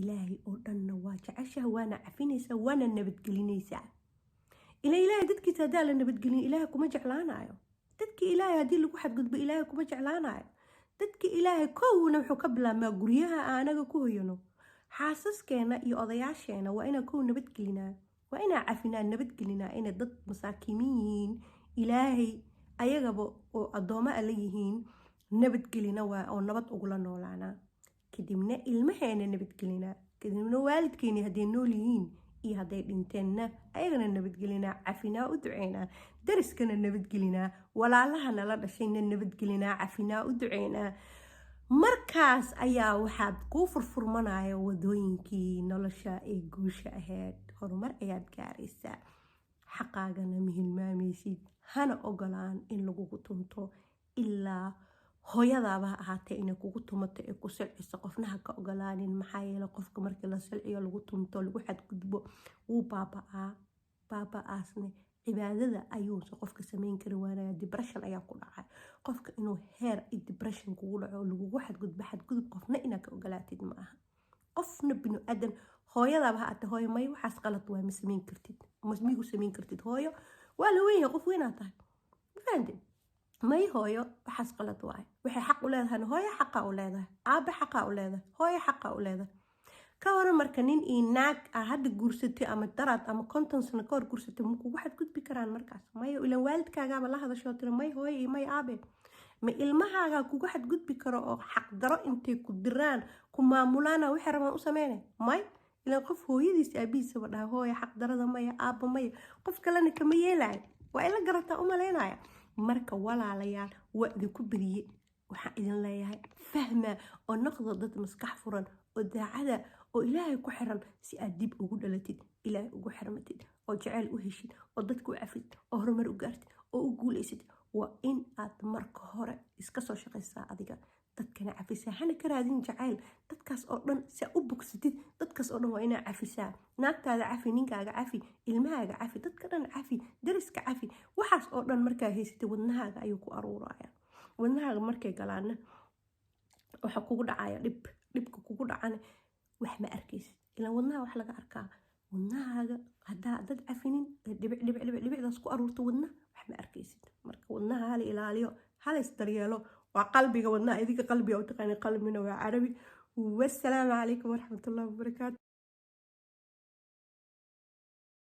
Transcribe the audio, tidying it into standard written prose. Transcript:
Ilaahay oo dhanna waa jeceshaha, waana cafinaysaa, waana nabadgelinaysaa. Ila Ilaahay dadkiisa haddaa la nabadgelin, Ilaahay kuma jeclaanayo. Dadki Ilaahay haddii lagu xadgudbo, Ilaahay kuma jeclaanayo. Dadki Ilaahay kowna wuxuu ka bilaabmaa guryaha aanaga ku hoyano. Xaasaskeena iyo odayaasheena waa inaa kow nabadgelinaa, waa inaa cafinaa, nabadgelinaa, inay dad masaakiimiin yihiin, Ilaahay ayagaba oo addoamo alla yihiin. Nabadgelina waa oo nabad ugula noolaanaa. Kadibna ilmaheena nabadgelinaa, kadibna waalidkeeni hadday nool yihiin iyo hadday dhinteenna ayagana nabadgelinaa, cafinaa, u duceynaa. Dariskana nabadgelinaa, walaalaha nala dhashayna nabadgelinaa, cafinaa, u duceynaa. Markaas ayaa waxaad kuu furfurmanaya wadooyinkii nolosha ee guusha ahayd. Horumar ayaad gaaraysaa, xaqaagana ma hilmaamaysid, hana ogolaan in lagugu tunto. Ilaa hooyadaaba ha ahaatee, inay kugu tumato ee ku silciso qofnaha ka ogolaanin. Maxaa yeele, qofka markii la silciyo, lagu tunto, lagu xadgudbo, wuu baaba-aa. Baaba-aasne cibaadada ayuusa qofka sameyn kari waanaya, depression ayaa ku dhacay. Qofka inuu heer depression kugu dhaco, lagugu xadgudbo, xadgudub qofna inaad ka ogolaatid ma aha, qofna binu aadan, hooyadaaba ha aate. Hooyo, may, waxaas qalad waay, ma sameyn kartid, migu sameyn kartid. Hooyo, waa la weynyahay, qof weynaa tahay, ma fahanted? May hooyo, waxaas qalad waay. Waxay xaq u leedahay hooyo, xaqa u leedahay aabe, xaqa u leedahay hooyo, xaqa u leedahay. Ka waran marka nin iyo naag ah hadda guursatay ama daraad ama 50 sano ka hor guursatay, ma kugu xadgudbi karaan markaas? Maya, ilan waalidkaagaaba la hadashoo tiri may hooyo iyo may aabe. Ma ilmahaagaa kugu xadgudbi karo oo xaqdaro intay ku diraan, ku maamulaana, waxay rabaan u sameynay? May, ilan qof hooyadiis aabihiisaba dhaha hooya xaqdarada maya, aabba maya, qof kalena kama yeelayo. Waa ila garataa u malaynaya. Marka walaalayaal, waa idinku beriye. Waxaan idin leeyahay, fahma oo noqdo dad maskax furan oo daacada oo Ilaahay ku xiran, si aad dib ugu dhalatid, Ilaahay ugu xirmatid, oo jaceyl u heshid, oo dadka u cafid, oo horumar u gaartid, oo u guulaysid. Waa in aad marka hore iska soo shaqaysaa adiga, dadkana cafisaa, hana ka raadin jacayl dadkaas oo dhan. Si aad u bogsatid dadkaas oo dhan, waa inaa cafisaa. Naagtaada cafi, ninkaaga cafi, ilmahaaga cafi, dadka dhan cafi, dariska cafi. Waxaas oo dhan markaa haysatay, wadnahaaga ayuu ku aruuraya. Wadnahaaga markay galaana, waxa kugu dhacaya dhib. Dhibka kugu dhacana wax ma arkaysid, ilaan wadnaha wax laga arkaa. Wadnahaaga haddaa dad cafinin, dhibic dhibic dhibic dhibicdaas ku aruurto wadna, wax ma arkaysid. Marka wadnaha hala ilaaliyo, hala isdaryeelo. Waa qalbiga, wadnaha idinka qalbiga u taqaani, qalbina waa Carabi. Wasalaamu calaykum waraxmatullahi wabarakaatu.